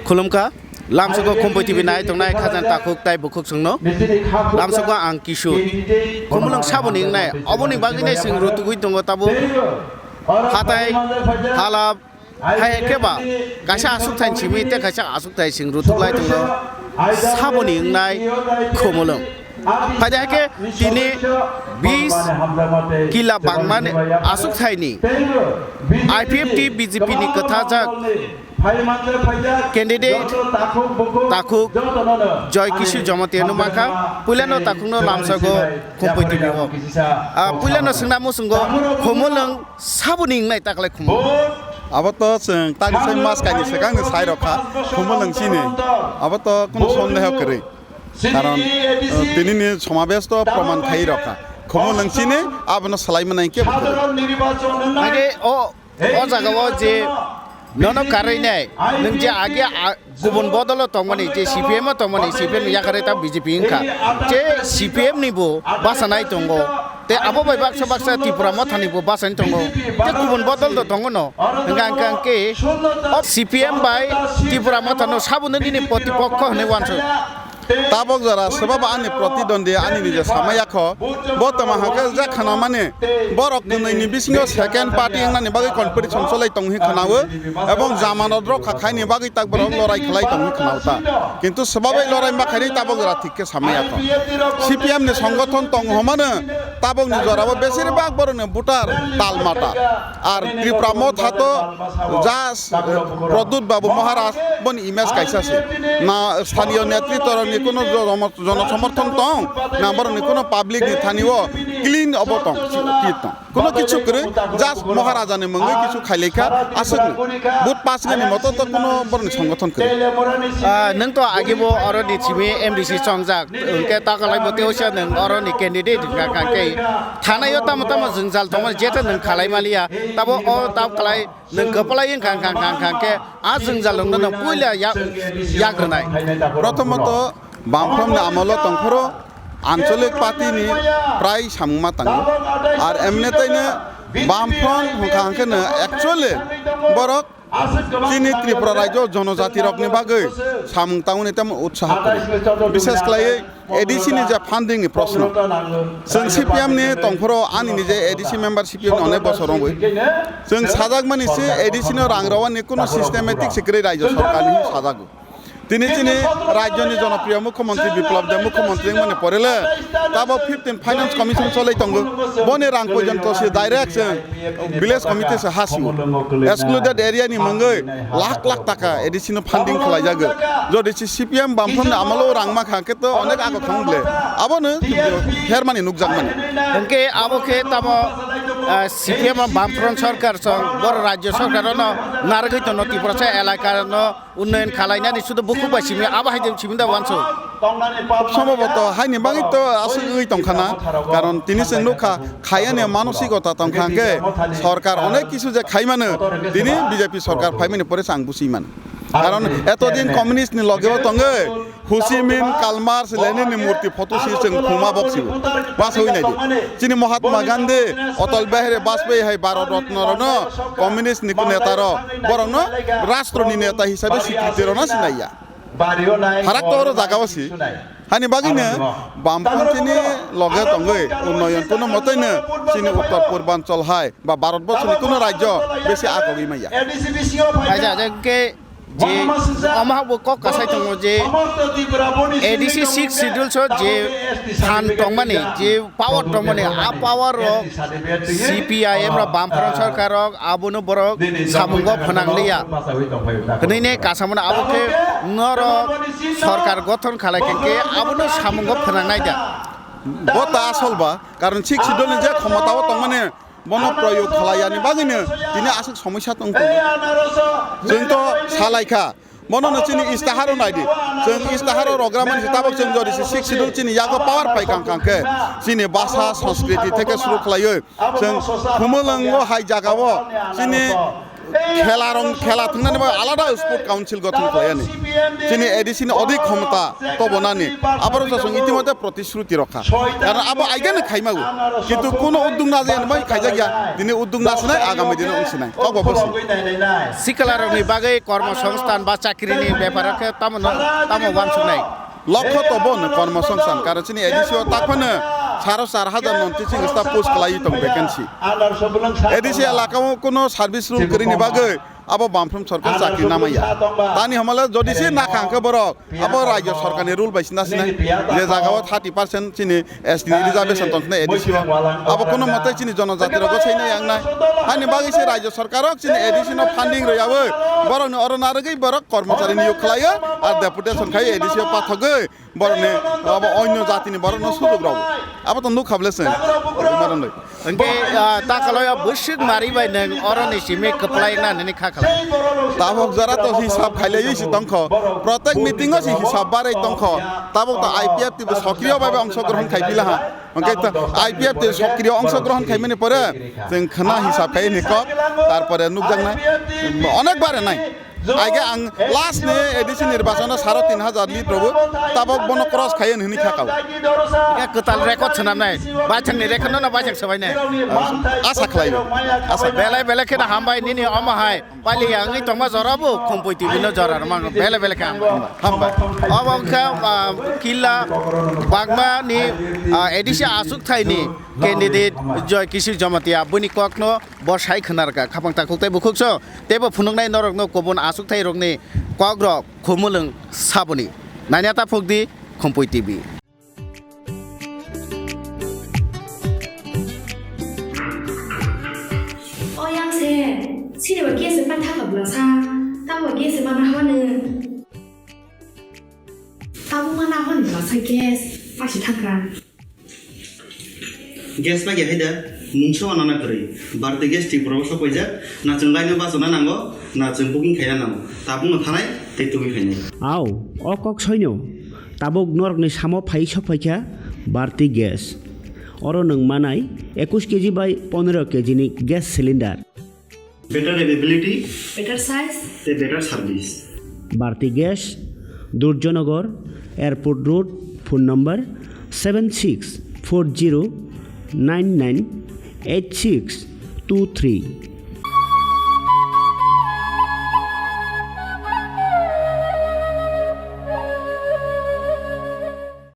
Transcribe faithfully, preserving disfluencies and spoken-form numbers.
Khulumkha, lamsogo Khumpui T V nai tongnai khajani takhuk tai bukhuk chwngno. Lamsogo ang Kisu. Khumulwng saboni wngnai, oboni bagwinai chwng rutugwi tongo tabuk. Hatai, halap, hai khe ba kaisa aswk thaini simi tei kaisa aswk thai chwng rutuklai tongo. Saboni wngnai Khumulwng. Phaidi hai khe tini bis kila bangmani aswk thaini I P F T B J P ni kwthajak candidate takhuk Joy Kisu Jamatia no mankha, puilano takhukno lamsago Khumpui T V o. Ah, puilano swngna muchungo Khumulwng saboni wngnai taklai Khumulwng. Abo to chwng tani sai mas kaini swkangni sai rokha Khumulwng chini. Abo to kunu sondeho kwrwi. Karon, eh, tinini somabesh to proman khai rokha. Khumulwng chini abono salai manai kebo kwrwi. Age o, o jaga o je nono karwi nai, nwng je age a-, kubun bodolo tongmani, je C P M o tongmani, C P M ni yakarwi ta B J P wngkha. Je C P M ni bo basa nai tongo. Te abo bai baksa baksa Tipra Motha ni bo basa nai tongo. Te kubun bodol do tongo no. Hwnkha hwnkha hwnkhe o C P M bai Tipra Motha no sabo nini protipokho hwnwi uansuk. Tabok jora swbaba ani protidwandi ani nije samaya kho, bo tama hwnkhe je khwnamani borok kwnwi ni bisingo second party wngnani bagwi competition cholai tong hi khwnawo, ebong jamano rok kha khaini bagwi tak borok lorai khlai tong hi khwnawo ta. Kintu swbabai lorai ma khaini tabok jora thik khe samaya kho. C P M ni songgothon tong homano tabok ni jora bo besir bak borok ni voter tal mata. Ar Tipra Motha to ja Pradyut Babu Maharaj boni image kaisa se. Na sthaniyo netritwa rokni kuno jono-, jonosomorthon tong, na borokni kuno public ni thani o clean obo tong, fit tong. Kuno kichu kwrwi, just Maharaja ni mungwi kichu khailai kha, aswk ni. But pass ni moto to kuno borokni songgothon kwrwi. Ah, nwng to agi bo oro ni simi M D C chongjak, hwnkhe ta kalai bo tei oisa nwng oro ni candidate hwnkha kha khe. Thanai o tamo tamo jwngjal tongmani, jeto nwng khalai maliya, tabo o ta kalai Nwng kwplai wngkha, wngkha, wngkha, wngkha khe a jwngjal wngno no puila ya-, yak rwnai. Prothomot Bamfront ni amolo tongphuru Anchalik Party ni prai samung ma tango. Ar emne taino Bamfront hwnkha hwnkhe no actually borok chini Tripura rajyo jonojati rokni bagwi samung tangoni temo utsaho kwrwi. Bishes khlaiwi A D C ni je funding ni proshno, chwng C P M ni tongphuru ani nije A D C member C P M ni onek bosor wngwi. Chwng sajakmani se A D C no rang rwani kuno systematic se kwrwi rajyo sorkar ni sajago. Tini chini rajyo ni jonopriyo mukhyamantri Biplab Deb mukhyamantri wngmani pore le tabok fifteen finance commission cholai tongo. Boni rang porjonto se direct chwng village committee se hasio. Excluded area ni mungwi lakh lakh taka A D C no funding khlaijago. Jodi se C P M Bamfront ni amolo rang ma kha khe to onek ago thang ble. Abono hermani nukjakmani. Hwnkhe abo khe tamo, ah, C P M Bamfront sorkar song boro rajyo sorkar no narwgwi tono Tiprasa elaka no unnoyon khalainani sudu bukhuk bai simi abo hai de simi da wanso. Sombhoboto haini bagwi to aswk wngwi tongkha na, karon tini chwng nukha khayani manosikota tongkha hwnkhe sorkar onek kisu je khaimano tini B J P sorkar phaimani pore se ang busi mano. Karon etodin communist ni loge o tongwi Ho Chi Minh, Karl Marx, Lenin ni murti photo si chwng khuma bok si. Ba sawi nai di. Chini Mahatma Gandhi, Atal Bihari Vajpayee hai Bharat Ratna rokno communist ni neta rok borokno rastro ni neta hisabe sikriti rwna sinai ya. Farak to oro jaga o si. Hani bagwino Bamfront ni loge tongwi unnoyon kuno motoino chini Uttor Purbanchal hai ba Bharat borso ni kuno rajyo besi agogwi maya. Aja, aja, ke je omo habo kok kasai tongo je A D C six schedule so je phan tongmani, je power tongmani, a power rok C P I M rok Bamfront sorkar rok abono borok samungo phanang liya. Hwnwi ne kasamano abo khe norok sorkar gothon khalai khe abono samungo phanang nai da. Bo ta asol ba, karon six schedule ni je khomota o tongmani bono proyog khlai yani bagwino tini aswk somosya tong tongo. Chwng to salai kha. Bono no chini istaharo nai di. Chwng istaharo rogra mani se tabok chwng jodi se six schedule chini yago power pai kang kang khe chini bhasha, sanskriti theke suru khlaiwi chwng Khumulwngo hai jaga o chini Khela rong, khela thwngnani bagwi alada sport council gothon khlaiyani. Chini A D C ni odik khomota tobonani. Aborok chwng itimodhe protishruti rokha. Karon abo aigani khaimago. Kintu kuno uddog najani bai khaijakya. Dini uddog nasinai, agami dino wngsinai. Kok bo bosi. Sikla rokni bagwi kormo songsthan ba chakrini bepar khe tamo no, tamo wansuknai. Lokho to bo no kormo songsthan, karon chini A D C o tak phano saro char hajar non teaching staff post khlai tong vacancy. A D C elaka o kuno service rule kwrwini bagwi abo bamphrum sorkar chakri namaya. Tani hamale jodi se nakha hwnkhe borok abo rajyo sorkarni rule bai sina sinai. Je jaga o thirty percent chini S T ni reservation tong sinai A D C o. Abo kuno mote chini jonojati rok o seinai yangnai. Hani bagwi se rajyo sorkar rok chini A D C no funding rwyawi borokni oro narwgwi borok kormochari niyok khlaio, ar deputation khai A D C o pathogwi borokni abo onyo jatini borokno sujok rw. Abo to nukha bwle chwng. Maron doi. Hwnkhe, ah, ta kaloyo bwswk mari bai nwng oroni simi kwplai na nini kha khalai. Tabok jora to hisab khailaiwi si tongkho. Protek meeting o si hisab barai tongkho. Tabok to I P F T bo sokriyo bai bai ongsogrohon khai pila ha. Hwnkhe to I P F T sokriyo ongsogrohon khaimani pore chwng khna hisab khai ni kok. Tarpore nukjaknai. Onek bare nai. Aige ang last ni A D C nirbachon o saro tin hajar lead rogo, tabok bono cross khai hwnwi kha kau. Kwtal record swnamnai, baithang ni record no, no baithang swbainai. Asa khlai, asa. Belai belai kheno hambai nini omo hai, pali yang ni tongma jora bo, Khumpui T V no jora rwmang, belai belai khe hambai. Hambai. Obo wngkha, ah, Killa Bagma ni, ah, A D C aswk thai ni candidate Joy Kishore Jamatia, bini kok no bo sai khna rwkha, khapang takhuk tei bukhuk so. Teibo phunuknai norokno kubun achukthai rokni kokrok khumulwng saboni. Naina ta phukdi Khumpui T V. O yang se, sini ba gas se patha ka bla sa, ta ba gas se mana hone. Tabuk mana hon bwlasa gas pasi thangkha. Gas pagi hai da, mungsa wana na kwrwi. Bharti Gas Tripura o sok paijak, na chwng line o bachana nango, na chwng booking khaina nango. Tabuk no thanai tei tubui khainai. Au, o kok soino. Tabuk norokni samo phai sok phaikha Bharti Gas. Oro nwng manai ekush K G bai pondro K G ni gas cylinder. Better availability, better size, tei better service. Bharti Gas, Durjanagar, Airport Road, phone number seven six four zero nine nine eight six two three.